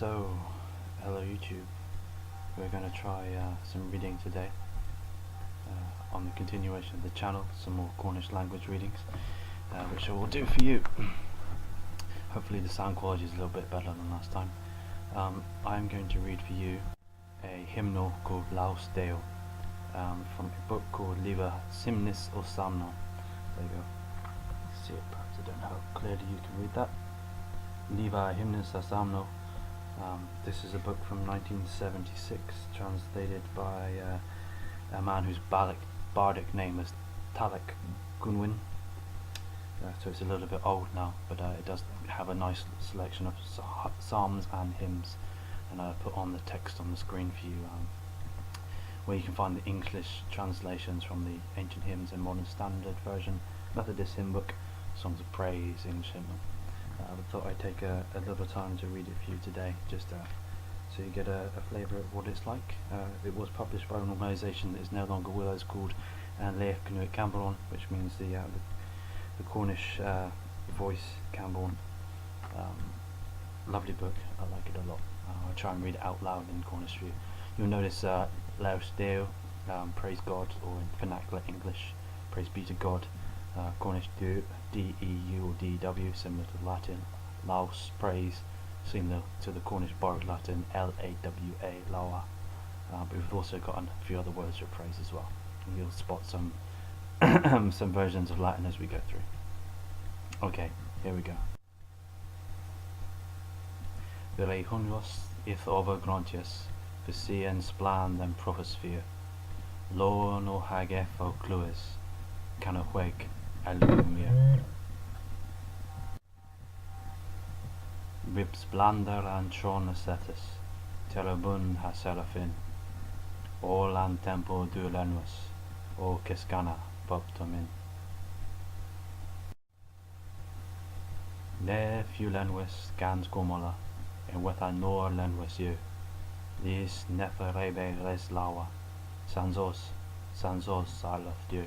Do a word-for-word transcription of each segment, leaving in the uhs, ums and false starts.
So, hello YouTube. We're going to try uh, some reading today uh, on the continuation of the channel, some more Cornish language readings, uh, which I will do for you. Hopefully the sound quality is a little bit better than last time. Um, I'm going to read for you a hymnal called Laus Deo, um, from a book called Lyver Hymnys a Samno. There you go. See it, perhaps I don't know how clearly you can read that. Lyver Hymnys a Samno. Um, this is a book from nineteen seventy-six, translated by uh, a man whose bardic, bardic name is Talek Gunwin. Uh, so it's a little bit old now, but uh, it does have a nice selection of psa- psalms and hymns, and I put on the text on the screen for you, um, where you can find the English translations from the Ancient Hymns and Modern Standard Version, Methodist Hymn Book, Songs of Praise, English Hymnal. Uh, I thought I'd take a, a little time to read it for you today, just uh, so you get a, a flavour of what it's like. Uh, it was published by an organisation that is no longer with us called An Lek Knuth Cameron, which means the, uh, the, the Cornish uh, voice, Cameron. Um, lovely book, I like it a lot. Uh, I'll try and read it out loud in Cornish for you. You'll notice uh, Laus Deo, um, praise God, or in vernacular English, praise be to God. Uh, Cornish Dew, D E U or D E W, similar to Latin. Laus, praise, similar to the Cornish borrowed Latin, L A W A, lawa. Uh, but we've also got a few other words for praise as well. And you'll spot some some versions of Latin as we go through. Okay, here we go. Vy re hwnwos yth ov vy grantias, vy si yn splann dhe'm profys fur. Lorn o hag ev ow klewes, kan o hweg a lun meur. Ryb splannder an tron esedhys, terabun ha serafin, oll an tempel diwlenwys, ow keskana pub termyn. Nev yw lenwys gans gormola, ynwedh an nor lenwys yw. Dhis nev a wre bos res lawa, sans os, sans os, Arlodh Duw.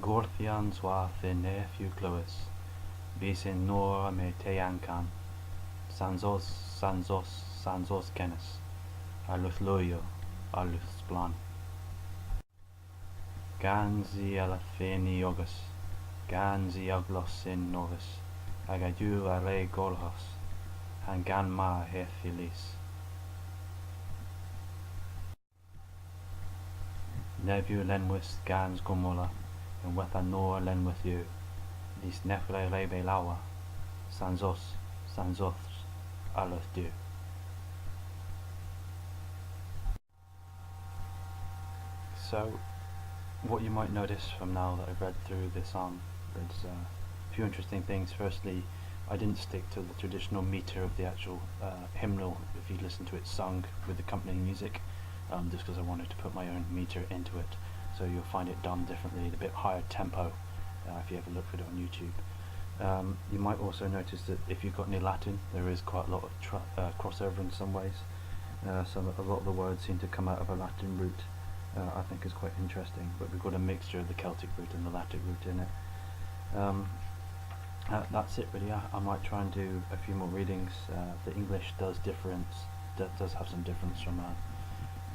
Gorthyans hwath yn nev yw klewys, bys y'n nor may te ankan, sans os, sans os, sans os kenys, Arlodh lowyow, Arlodh splann. Gans y elfenn y ogas, gans y oglos yn ogas, hag a Dhuw a wre golghos, ha'n gan ma eth y lys. Nev yw lenwys gans gormola, ynwedh an nor lenwys yw. Dhis nev a wre bos lawa, sans os, sans os, Arlodh Duw. So, what you might notice from now that I've read through this psalm, there's uh, a few interesting things. Firstly, I didn't stick to the traditional meter of the actual uh, hymnal if you listen to it sung with accompanying music, um, just because I wanted to put my own meter into it. So you'll find it done differently, a bit higher tempo uh, if you ever look for it on YouTube. Um, you might also notice that if you've got any Latin, there is quite a lot of tra- uh, crossover in some ways. Uh, so a lot of the words seem to come out of a Latin root, uh, I think is quite interesting, but we've got a mixture of the Celtic root and the Latin root in it. Um, uh, that's it really. I, I might try and do a few more readings. Uh, the English does difference, d- does have some difference from uh,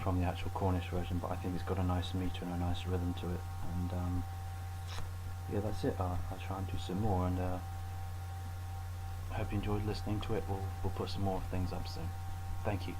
from the actual Cornish version, but I think it's got a nice meter and a nice rhythm to it. And um, yeah, that's it. I'll, I'll try and do some more, and uh, I hope you enjoyed listening to it. We'll, we'll put some more things up soon. Thank you.